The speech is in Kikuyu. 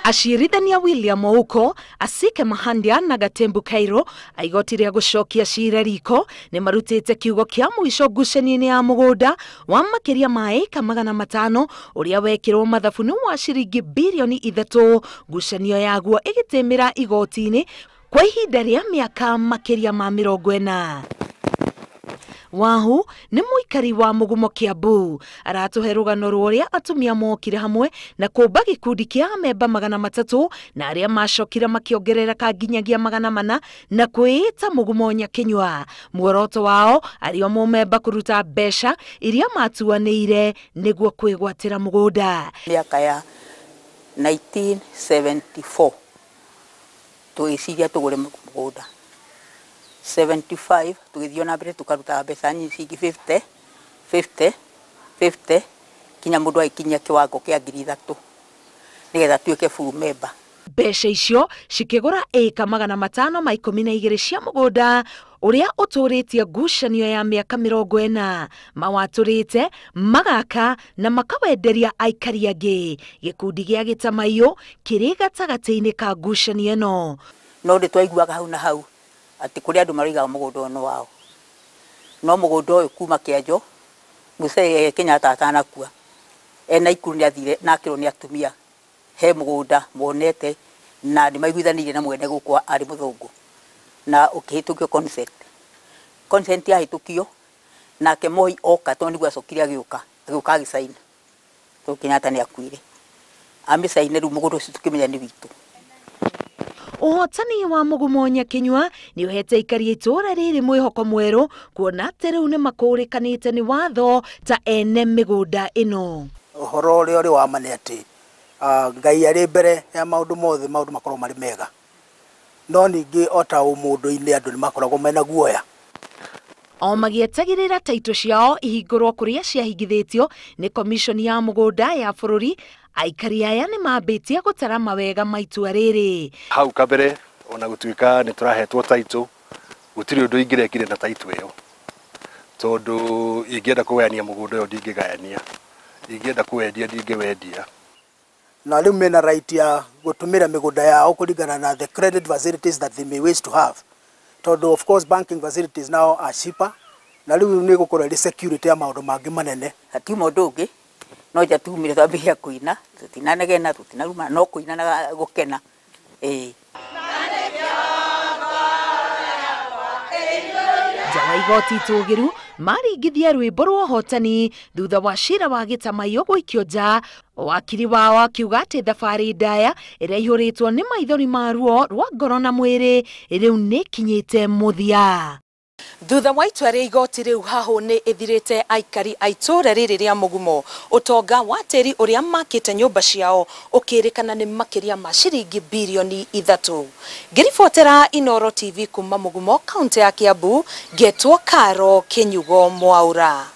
Acirithania William Ouko, Asike Mahandia na Gatembu Kairo a igoti rĩa gũcokia cira riko nĩ marutĩte kiugo kĩa mũico ngucanio-inĩ ya mũgũnda wa makĩria ma ĩka 500 ũrĩa wekĩrwo mathabu nĩ wa ciringi birioni 3, ngucanio yaguo ĩgĩtĩmĩra igoti-inĩ kwa ihinda rĩa mĩaka makĩria ma 40. Wahu nĩ mũikari wa Mũgumo Kiambu aratũhe rũgano rwa ũrĩa atumia mokire hamwe na kũmba gĩkundi kĩa amemba 300 na arĩa macokire makĩongerereka nginyagia 400 na kwĩĩta Mũgumo Nyakinyua. Muoroto wao arĩ o mũmemba kũruta mbeca iria matuanĩire nĩguo kwĩgwatĩra mũgũnda. Mĩaka ya 1974 tũgĩciria tũgũre mũgũnda, 75 tũgĩthiĩ na mbere tũkarutaga mbeca nyingĩ ciringi 50 50 50 kinya mũndũ agĩkinyia kĩwango kĩa 3,000 nĩgetha tuĩke full member. Mbeca icio cikĩgũra ĩka 512 cia mũgũnda ũrĩa ũtũrĩtie ngucanio ya mĩaka 40, mawatũrĩte magaka na makawenderia aikari angĩ. Gĩkundi gĩa Gĩtamaiyũ kĩrĩ gatagatĩ-inĩ ka ngucanio ĩno. No ndĩ twaiguaga hau na hau atĩ kũrĩ andũ maroigaga mũgũnda ũyũ nĩ wao, no mũgũnda ũyũ kuma Kĩanjo Mũcee Kenyatta atanakua ena Ikuru nĩ athire na akĩrwo nĩ atumia he mũgũnda monete na nĩ maiguithanĩirie na mwene gũkũ arĩ mũthũngũ na ũkĩhĩtũkio consent. Consent yahĩtũkio nake Moi oka tondũ nĩguo acokire agĩũka agĩcaina tondũ Kenyatta nĩ akuire amĩcaine, rĩu mũgũnda ũcio tũkĩmenya nĩ witũ. Ũhotani wa Mũgumo Nyakinyua nĩ ũhete aikari a itũũra rĩrĩ mwĩhoko mwerũ kuona atĩ rĩu nĩ makũrĩkanĩte nĩ watho ta ene mĩgũnda ĩno. Ũhoro ũrĩa ũrĩ wa ma nĩ atĩ Ngai arĩ mbere ya maũndũ mothe, maũndũ makoragwo marĩ mega, no ningĩ o ta ũmũndũ-inĩ andũ nĩ makoragwo mena guoya. O magĩetagĩrĩra taitũ ciao ihingũrwo kũrĩa ciahingithĩtio nĩ komishoni ya mũgũnda ya bũrũri, aikari aya nĩ mambĩtie gũtara mawega ma itua rĩrĩ. Hau kabere ona gũtuĩka nĩ tũrahetwo taitũ, gũtirĩ ũndũ ingĩrekire na taitũ ĩyo, tondũ ingĩenda kũgayania mũgũnda ũyũ ndingĩgayania, ingĩenda kũwendia ndingĩwendia. Na rĩu mena right ya gũtũmĩra mĩgũnda yao kũringana na the credit facilities that they may wish to have, tondũ of course banking facilities now are cheaper, na rĩu nĩ gũkorwo ĩrĩ security ya maũndũ mangĩ manene. Hatiuma ũndũ ũngĩ no nja tumire twambĩrĩria kũina, tũtinanegena tũtinaruma, no kũina na gũkena. Nja wa igoti itũgĩru maringithia rwĩmbo rwa ũhotani thutha wa cira wa Gĩtamaiyũ gũikio nja, wakiri wao akiuga atĩ thabarĩ ndaya ĩrĩa ĩihũrĩtwo nĩ maithori ma ruo rwa ngoro na mwĩrĩ rĩu nĩ ĩkinyĩte mũthia. Thutha wa itua rĩa igoti rĩu hahũ nĩ ĩthirĩte aikari a itũũra rĩrĩ rĩa Mũgumo, ũtonga wa tĩri ũrĩa makĩte nyũmba ciao ũkĩrĩkana nĩ makĩria ma ciringi birioni 3. Ngĩribotera Inooro TV kuma Mũgumo, kaũntĩ ya Kiambu, ngetwo Karo Kĩnyugo Mwaura.